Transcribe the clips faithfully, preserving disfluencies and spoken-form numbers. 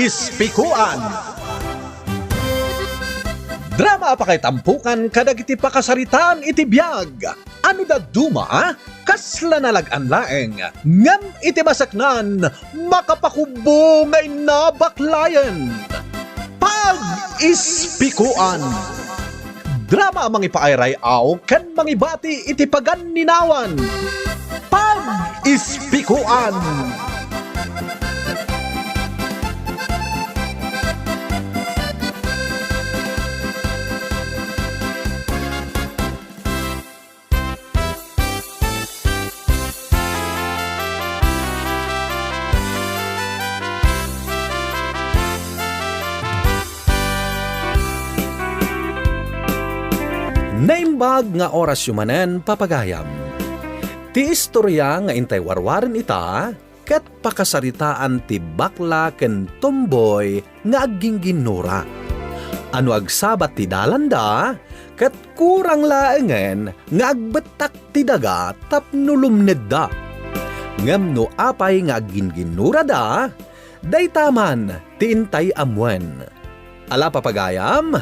Ispikuan. Drama a pakaitampukan kadagiti pakasaritaan iti biag. Ano dadduma, a? Kasla nalag-an laeng, ngem iti maseknan, makapakubbo nga inna baklayen. Pag-ispikuan. Drama a mangipaayray-aw ken mangibati iti paganninawan. Pag-ispikuan. Naimbag nga orasyo manen, papagayam. Ti istoria nga intay warwaren ita, ket pakasaritaan ti bakla ken tomboy nga aggingginnura. A no agsabat ti dalanda, ket kurang laengen nga agbettak ti daga tapno lumnedda. Ngem no apay nga aggingginnurada, dayta man ti intay ammoen. Ala, papagayam,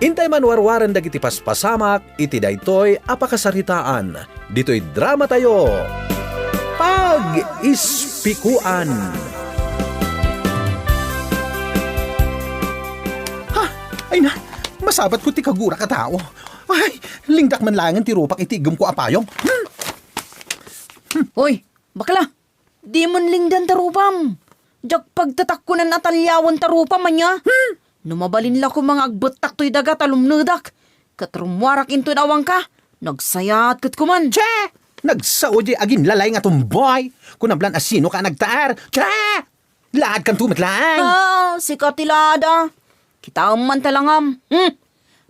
intay man warwaren dagiti paspasamak iti daytoy a pakasaritaan ditoy dramatayo, Pag-ispikuan. Ha? Ay na, masabatko ti kagurak a tao. Ay, lingdak man laengen ti rupak iti iggumko a payong. Hmm? Hoy, bakla! Dimon lingdan ta rupam. Diak pagtatakkunan a taliawen ta rupam, ania? Hmm? No mabalin la koma nga agbettak toy daga ta lumnedak, ket rummuarak inton awanka, nagsayat ket kuman. Che! Nagsao diay aginlalay nga tomboy. Kunam lan a sinoka a nagtaer. Che! Laadkanto met laeng. Ah, sika ti laada. Kitaem man ta langam. Hmm?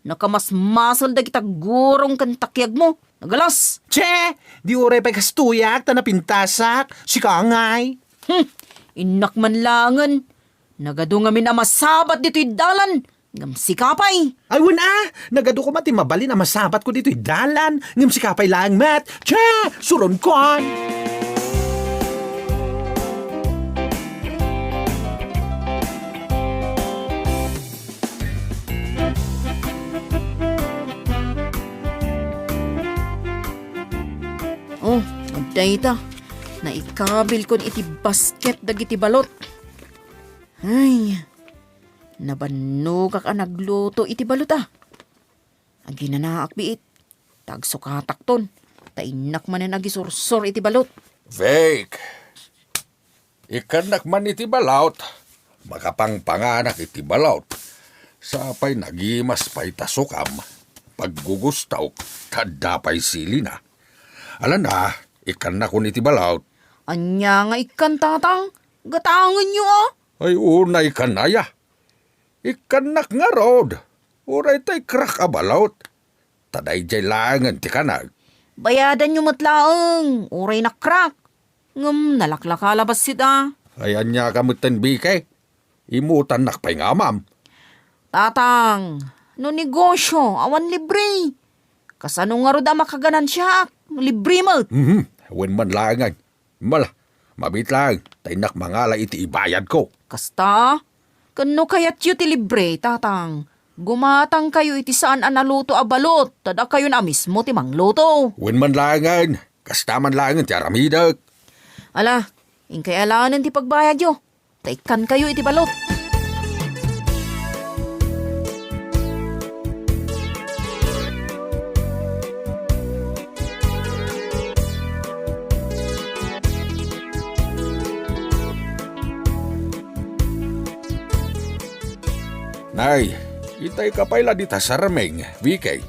Nakamasmasel dagiti gurong ken takiagmo. Nagalas! Che! Di uray pay kastoyak ta napintasak. Sika ngay. Hmm! Innak man laengen. Nagadu ngamin a masabat ditoy dalan. Ngem sika pay. Ay, wen a! Nagadu koma ti mabalin a masabatko ditoy dalan. Ngem sika pay laeng met. Che! Suronkon! Oh, adda ita. Naikabilkon iti basket dagiti balot. Ay, nabannogak a nagluto iti balot, a. Aginanaak biit, ta agsukatakton, ta innak manen agisursor iti balot. Vic, ikkannak man iti balot. Makapangpanganak iti balot. Sapay nagimas pay ta sukam. Paggugustok, ta adda pay silina. Alanna, ikkannakon iti balot. Ania nga ikkan, Tatang? Gatangenyo, a? Ay, unay kan aya. Ikkannak ngarud. Uray tay crack a balot. Ta daydiay laengen ti kanak. Bayadanyo met laeng, uray na-crack. Ngem nalaklaka la bassit, a. Ay, ania ka metten, Vicky? Imutannak pay nga amam. Tatang, no negosyo, awan libre. Kasano ngarud a makaganansiaak no libre met? Mhm, wen man laengen. Mala, mabiit laeng, ta innak mangala iti ibayadko. Kasta? Ken no kayatyo ti libre, Tatang, gumatangkayo iti saan a naluto a balot, ta dakayon a mismo ti mangluto. Wen man laengen, kasta man laengen ti aramidek. Ala, inkay alaenen ti pagbayadyo, ta ikkankayo iti balot. Nay, itay ka pay la dita sarming, Vicky.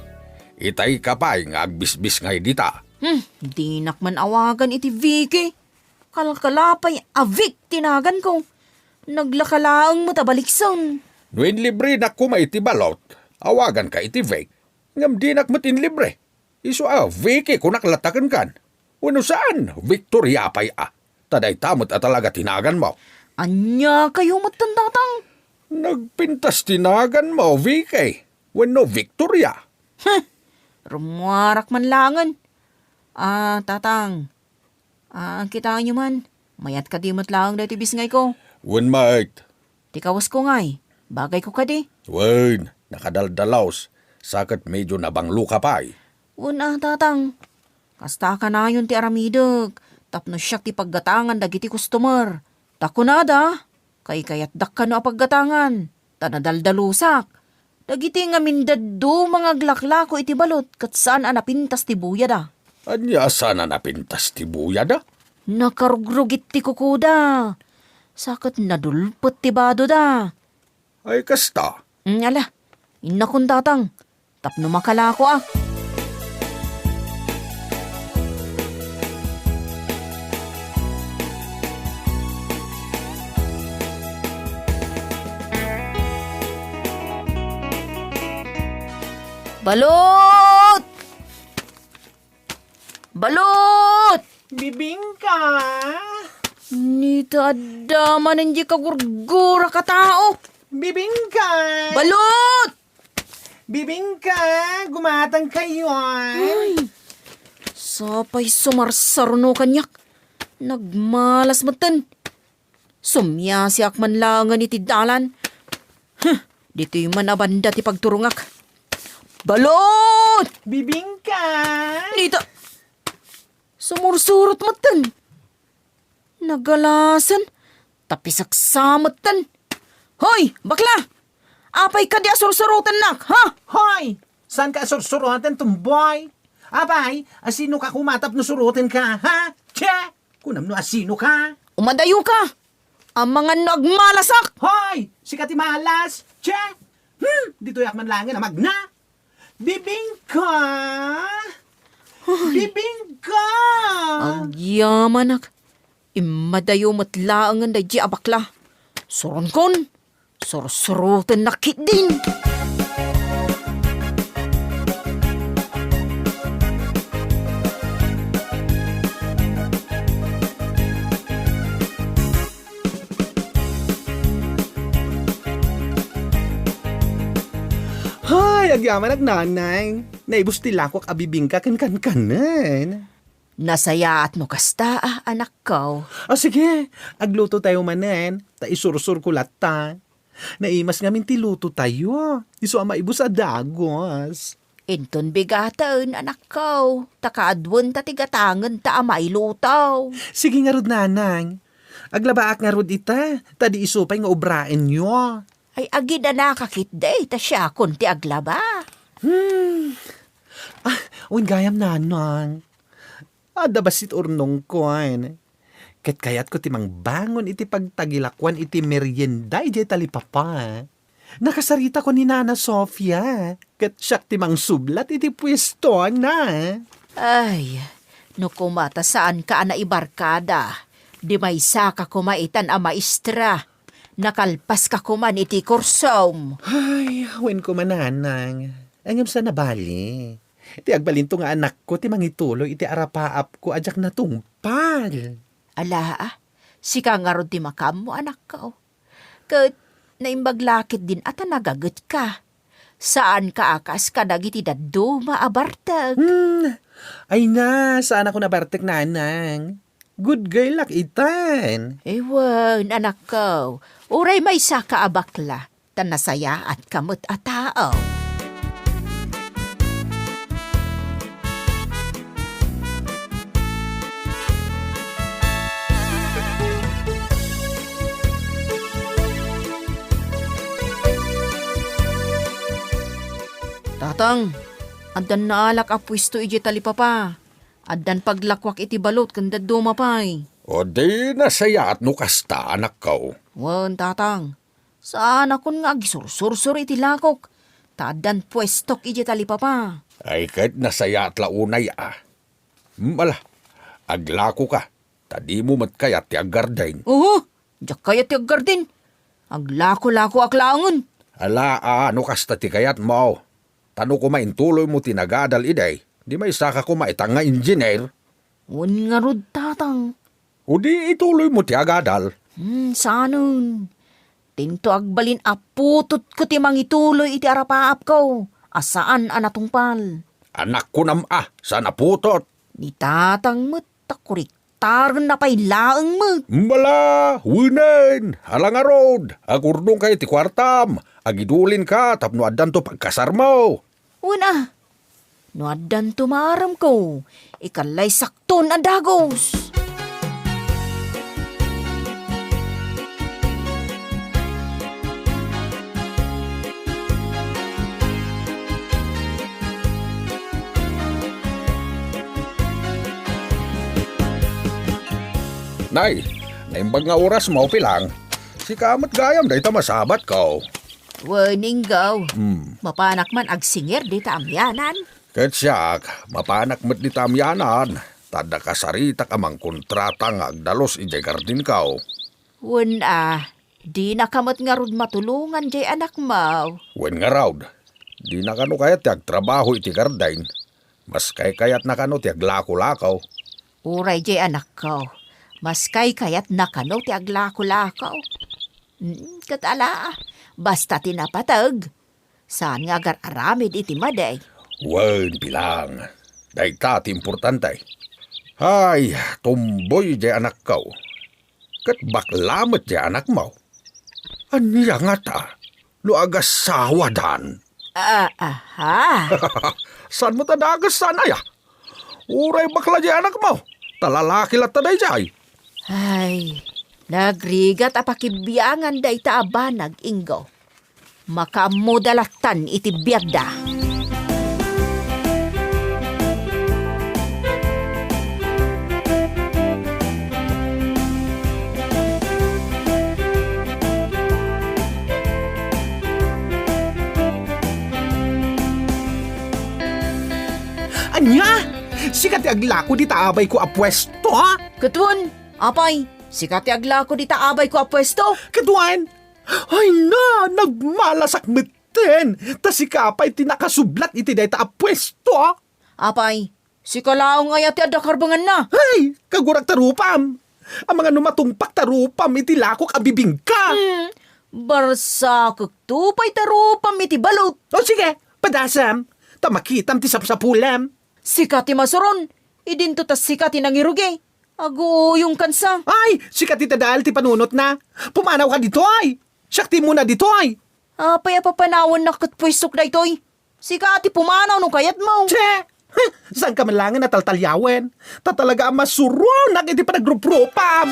Itay ka pay nga agbisbis ngay dita. Hmm, dinak man awagan iti Vicky. Kalkalapay a Vic ti naganko. Naglaka laeng met a balikson. No inlibrenak koma iti balot, awaganka iti Vic. Ngem dinak met inlibre. Isu a Vicky kunak latta kenkan. Wenno saan, Victoria pay a. Ta dayta met a talaga ti naganmo. Ania kayo met, Tatang? Nagpintas ti naganmo, Vicky. Wenno Victoria. Huh! Rummuarak man laengen. Ah, Tatang, ah, kitaenyo man, mayat kadi met laeng daytoy bisngayko. Wen met, Ti kawasko ngay, bagayko kadi? Wen, nakadaldalaus, sa ket medio nabangloka pay. Wen a, Tatang. Kasta kanayon ti aramidek, tapno siak ti paggatangan dagiti customer. Ta kunada, kaykayatdak kano a paggatangan, ta nadaldalusak. Dagiti ngamin dadduma nga aglaklako iti balot ket saan a napintas ti buyada. Ania a saan a napintas ti buyada? Nakarugrugit ti kukuda. Sa ket nadulpet ti badoda. Ay, kasta? Mm, ala, innakon, Tatang, tapno makalakoak. Balot! Balot! Bibingka! Nita, adda manen di kagurgura ka tao. Bibingka! Balot! Bibingka, gumatang kayo, ah. Ay, sapay sumarsaruno kaniak. Nagmalas metten. Sumiasiak man laengen iti dalan. Huh, ditoy man a banda ti pagturongak. Balot! Bibingka! Nita, sumursurot metten. Nagalasen, ta pisaksa metten. Hoy, bakla! Apay kadi a sursurotennak, ha? Hoy! Saan ka a sursuroten, tumboy? Apay, asino ka koma tapno suroten ka, ha? Che! Kunam no asino ka? Umadayo ka! Amangan no agmalasak! Hoy! Sika ti malas! Che! Hmm! Ditoyak man laengen a magna! Bibingka! Bibingka! Agyamanak. Immadayo met laengen daydi a bakla. Suronkon, sursurotennak ketdin. Hay, agyamanak, nanang. Naibus ti lakoak a bibingka ken kankanen. Nasayaat no kasta, a, anakko. A, sige, agluto tayo manen, ta isursurko latta. Naimas ngamin ti luto tayo. Isu a maibus a dagos. Inton bigaten, anakko, ta kaaduen ta ti gatangen ta a mailuto. Sige ngarud, nanang. Aglabaak ngarud ita, ta di isu pay nga obraenyo. Ay, agidanaka ketdi, ta siakon ti aglaba. Hmm. Ah, wen gayam, nanang. Adda bassit urnongko, wen. Ket kayatko ti mangbangon iti pagtagilakoan iti merienda idiay talipapa. Nakasaritakon ni Nana Sofia, ket siak ti mangsublat iti puestona. Ay, no koma ta saanka a naibarkada, di maysaka koma itan a maestra. Nakalpaska koman iti kursom. Ay, wen koma, nanang. Ngem saan a bali. Ti agbalinto nga anakko ti mangituloy iti arapaapko a diak natungpal. Ala, a, sika ngarud ti makaammo, anakko. Ket naimbag la ketdin a ta nagagetka. Saanka a kas kadagiti dadduma a bartek. Hmm. Ay na, saanakon a bartek, nanang. Good girl-ak itan. Ewan, anakko. Uray maysaka a bakla, ta nasayaatka met a tao. Tatang, addan naalak a puesto idiay talipapa. Addan paglakoak iti balot ken dadduma pay. O di nasayaat no kasta, anakko. Wen, Tatang. Saanakon nga agsursursuro iti lakok, ta addan puestok idiay talipapa. Ay, ket nasayaat la unay a. Hmm, ala, aglakoka, ta dimo met kayat ti aggardin. Oho, diak kayat ti aggardin. Aglako-lakoak laengen. Ala a, no kasta ti kayatmo. Ta no koma intuloymo ti nagadal idi, di maysaka koma ita nga engineer. Wen ngarud, Tatang. O di ituloymo ti agadal. Hmm, saanen. Tinto agbalin a putotko ti mangituloy iti arapaapko a saan a natungpal. Anakko nam a, saan a putot. Ni Tatang met ta kurik Atartarenna pay laeng met. Mala, wenen, ala ngarud, agurdongka iti kuartam, agidulinka tapno addanto pagkasarmo. Wen a, no addanto maaremko, ikalaysakton a dagus. Nay, naimbag nga orasmo, Pilang. Sika met gayam dayta masabatko. Wen, Inggaw. Hmm. Mapanak man agsingir dita amianan. Ket siak, mapanak met dita amianan, ta adda kasaritak a mangkontrata nga agdalus idiay gardinko. Wen a, dinaka met ngarud matulongan diay anakmo. Wen ngarud, dina kano kayat ti agtrabaho iti garden. Maskay kayatna kano ti aglako-lako. Uray diay anakko, maskay kayatna kano ti aglako-lako. Mm, ket ala, basta ti napateg, saan nga agar-aramid iti madi. Wen, Pilang, dayta ti importante. Ay, tomboy diay anakko. Ket bakla met diay anakmo. Ania ngata no agasawadan? Ah, aha. Saan met a dagus saan aya? Uray bakla diay anakmo, ta lalaki latta daydiay. Ay, nagrigat a pakibiangan dayta a banag, Inggo. Makaammoda lattan iti biagda. Ania? Sika ti aglako dita abayko a puesto, ha? Ket wen, apay, sika ti aglako dita abayko a puesto? Ket wen, ay na, nagmalasak metten, ta sika pay ti nakasublat iti dayta a puesto. Apay, sika laeng aya ti adda karbenganna? Ay, kagurak ta rupam. Amangan no matungpak ta rupam iti lakok a bibingka. Hmm, barsakekto pay ta rupam iti balot. O sige, padasam, ta makitam ti sapsapulem. Sika ti masuron, idinto ta sika ti nangirugi. Aguuyongkan sa. Ay, sika ti tadael ti panunotna. Pumanawka ditoy. Siak ti immuna ditoy. Apay a papanawannak ket puestok daytoy? Sika ti pumanaw no kayatmo. Che! Huh, saanka man laengen a taltaliawen. Ta talaga a masuronak iti panagruprupam.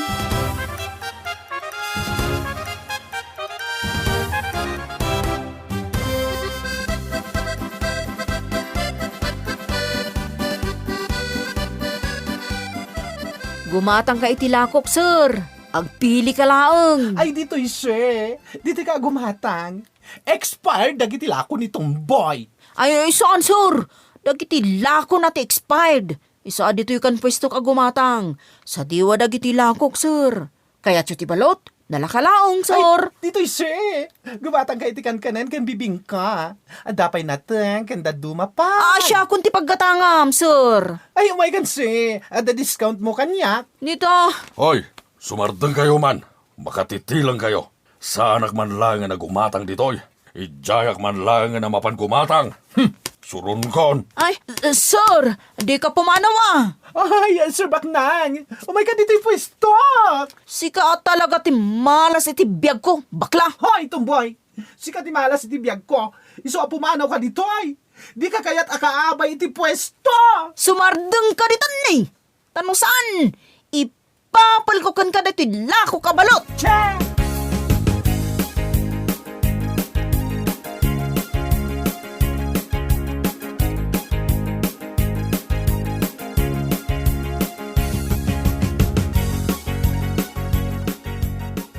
Gumatangka iti lakok, sir. Agpilika laeng. Ay, ditoy, sir. Ditoyka gumatang. Expired dagiti lako ni Tomboy. Ay, ay, saan, sir? Dagiti lakona ti expired. Isu a ditoykan puestok a gumatang. Sadiwa dagiti lakok, sir. Kayatyo ti balot? Nalaka laeng, sir. Ay, ditoy, sir. Gumatangka iti kankanen ken bibingka. Adda pay nateng ken dadduma pay. Ah, siakon ti paggatangam, sir. Ay, umaykan, sir. Adda discountmo kaniak. Dita. Hoy, sumardengkayo man. Makatitilengkayo. Saanak man laengen a gumatang ditoy. Idiayak man laengen a mapan gumatang. Hmm, suronkon. Ay, eh, sir, dika pumanaw a. Ay, Sir Baknang, umayka ditoy puestok. Sika a talaga ti malas iti biagko, bakla. Hoy, Tomboy, sika ti malas iti biagko. Isu a pumanawka ditoy. Dika kayat a kaabay iti puesto. Sumardengka ditan ni. Ta no saan, ipapelko kenka daytoy lakok a balot. Che!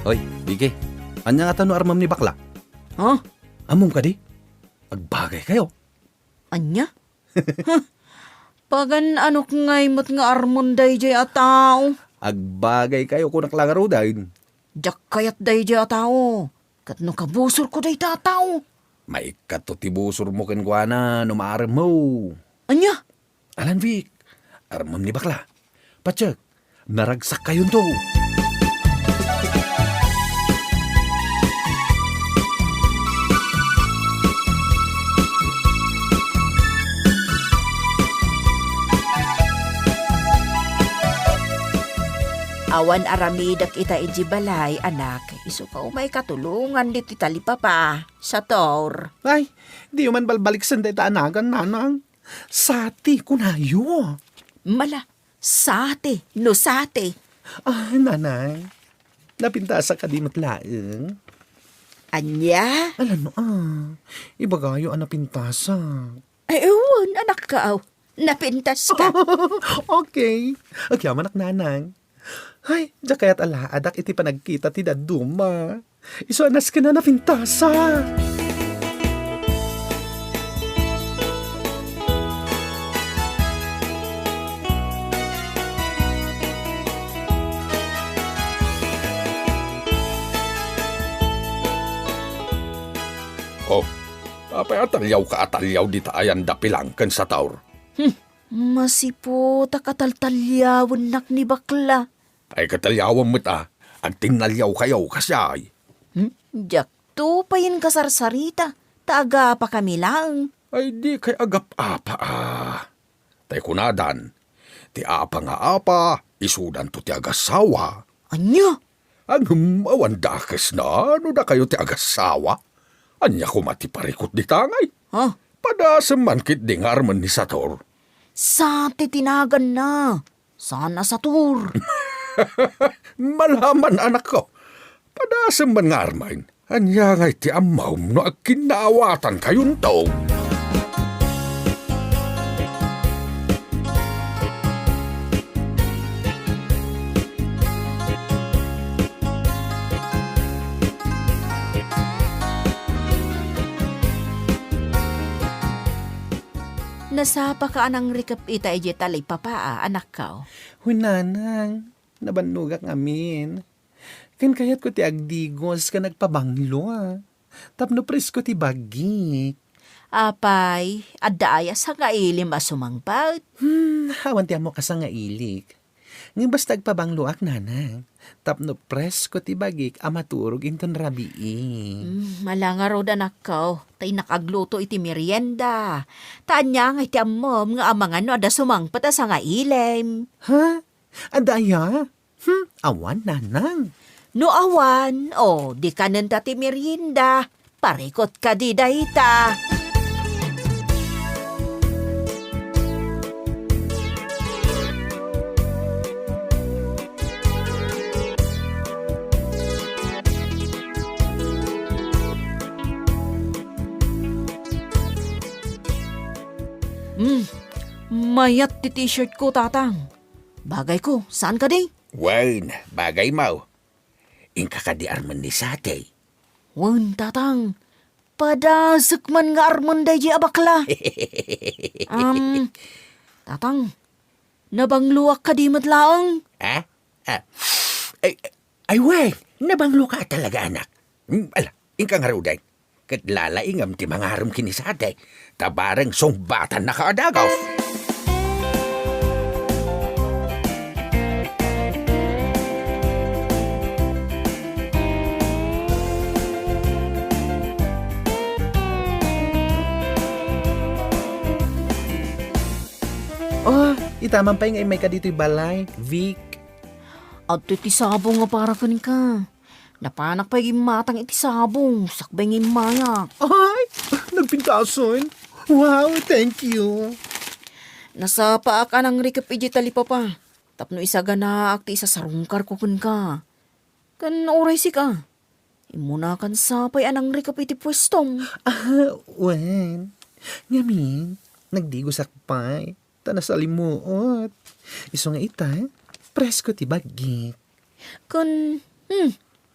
Oy, Bigi, ania ngata no armem ni bakla? Ha? Ammom kadi? Agbagaykayo. Ania? Huh. Pagan-anok ngay met nga armon daydiay a tao? Agbagaykayo, kunak la ngaruden. Diak kayat daydiay a tao. Ket no kabusorko dayta a tao? Maikkato ti busormo kenkuana no maaremmo. Ania? Alan Vic, armem ni bakla. Patiek, naragsakkayonto. Awan aramidek ita idiay balay, anak. Isu ka umay katulongan ditoy talipapa, Sator. Ay, diyo man balbaliksen dayta a nagan, nanang. Sati, kunayo. Mala, sati, no sati. Ay, nanang. Napintasak kadi met laeng? Ania? Ala no, ah. Ibagayo a napintasak. Ay, wen, anak ka, aw. Napintas ka. Okay. Agyamanak, nanang. Ay, diak kayat a laadak iti panagkita ti dadduma. Isu a nasken a napintasak. Oh, apay a taliawka a taliaw dita ayan da pilang ken Sator? Hmm, masiputak a taltaliawennak ni bakla. Ay, kataliawem met a, agtinnaliawkayo, kasiay. Hmm? Diakto payen kasarsarita, ta agapakami laeng. Ay, di kay agap-apa a. Tay kunadan, ti apa nga apa, isudanto ti agasawa. Ania? Ngem awan dakesna no dakayo ti agasawa. Ania koma ti parikut dita ngay? Ha? Padasem man ketdi nga armen ni Sator. Sati ti naganna. Saan a Sator. Malaman, anakko. Padasem man nga armen. Ania ngay ti ammom no agkinnaawatankayon? Nasapaka a nangrikep ita idiay talipapa, anakko? Wen, nanang, nabannogak ngamin. Ken kayatko ti agdigos ken agpabanglo, a, tapno presko ti bagik. Apay, adda aya sangailim a sumangpet? Hmm, awan ti ammok a sangailik. Ngem basta agpabangloak, nanang, tapno presko ti bagik a maturog inton rabii. Hmm, mala ngarud, anakko, ta innak agluto iti merienda. Ta ania ngay ti ammom nga amangan no adda sumangpet a sangailim? Ha? Adda aya? Hmm, awan, nanang. No awan, o, di kanenta ti merienda. Parikut kadi dayta. Hmm, mayat ti t-shirt ko, tatang. Bagayko, saan kadi? Wen, bagaymo. Inka kadi armen ni Sati? Wen, tatang. Padasek man nga armen daydi a bakla. Am, tatang, nabangloak kadi met laeng? Ha? Ah. Ay, ay, wen, nabangloka a talaga, anak. Mm, ala, inka ngaruden. Ket lalaingem ti mangarem ken ni Sati, ta bareng sungbatan na kaadagos. Oh, itaman pay nga immayka ditoy balay, Vic. Adtoy ti sabong nga para kenka. Napanak pay gimmatang iti sabong, sakbay nga immayak. Ay, nagpintasen. Wow, thank you. Nasapaak a nangrikep idiay talipapa, tapno isaganaak ti isasarungkarko kenka. Ken uray sika, immunakan sapay a nangrikep iti puestom. Ah, wen. Ngamin, nagdigosak pay. Ta nasalimuot. Isu nga ita, presko ti bagik. Ken, hmm,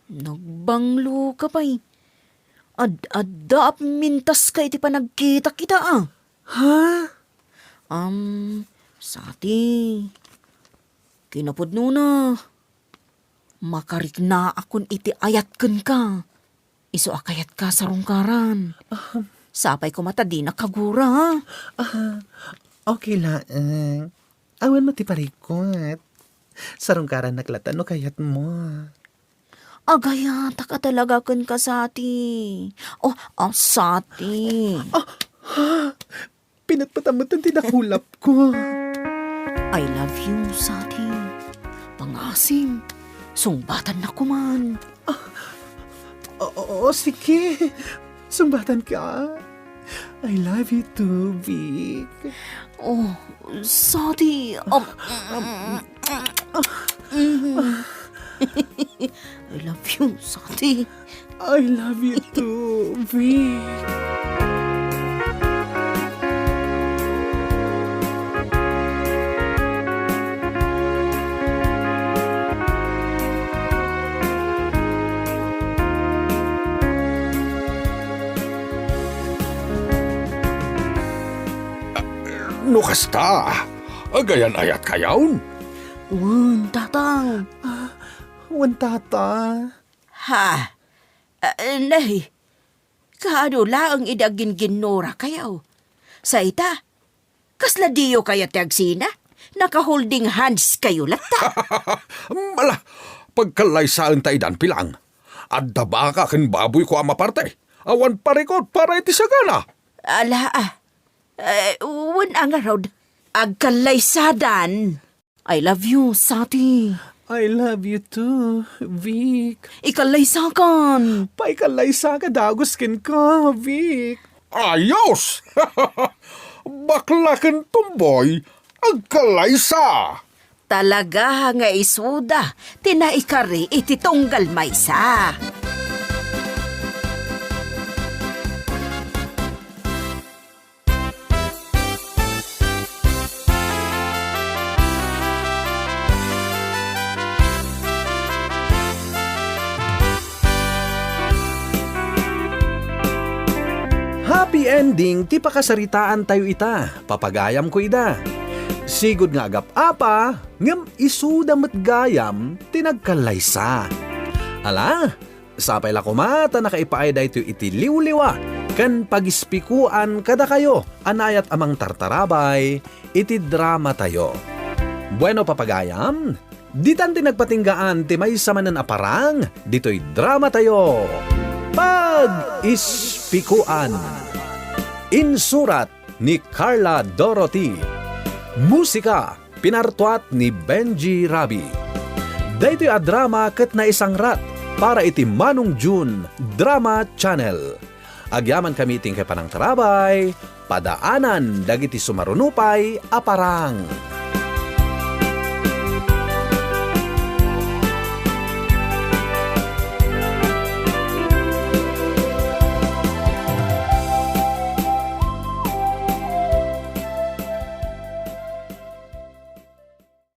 nagbangloka pay. Ad-adda a pimintaska iti panagkitak ita, a. Ha? Am, Sati. Kinapudnona. Makariknaakon iti ayat kenka. Isu a kayatka sarungkaran. Ahem. Sapay koma ta dinak kagura, ha? Ah, okay laeng. Awan met ti parikut. Sarungkarannak latta no kayatmo. Agayatak a talaga kenka, Sati. Oh, oh, Sati. Ah, ha? Pinatpatan met ti nakulapko. I love you, Sati. Pangasim. Sungbatannak koman. O, o, o, sige. Sungbatanka. I love you too, Vic. Oh, Sati. Um, mm. I love you, Sati. I love you too, Vic. No kasta, agayan-ayatkayon? Wen, Tatang. Ah, wen, Tata. Ha? Ah, nay, kaano laeng idi aggingginnurakayo? Sa ita, kasla diyo kayat ti agsina? Naka-holding hands kayo latta. Ala, pagkallaysaenta idan, Pilang. Adda baka ken baboyko a maparte. Awan parikut para iti sagana. Ala, ah. Eh, wen a ngarud, agkallaysadan. I love you, Sati. I love you too, Vic. Ikallaysakan. Paikallaysaka dagus kenka, Vic. Ayos! Bakla ken tumboy, agkallaysa! Talaga nga isuda ti naikari iti tunggal maysa. Happy ending ti pakasaritaantayo ita, papagayamko ida. Sigud nga agap-apa, ngem isuda met gayam ti nagkallaysa. Ala, sapay la koma ta nakaipaay daytoy iti liwliwa ken pagispikoan kadakayo a naayat a mangtartarabay iti dramatayo. Bueno, papagayam, ditan ti nagpatinggaan ti maysa manen a parang ditoy dramatayo. Pag-ispikoan. Insurat ni Carla Dorothy. Musika, pinartuat ni Benji Rabi. Daytoy a drama ket naisangrat para iti Manong June Drama Channel. Agyamankami iti inkay panangtarabay, padaanan dagiti sumarunupay a parang.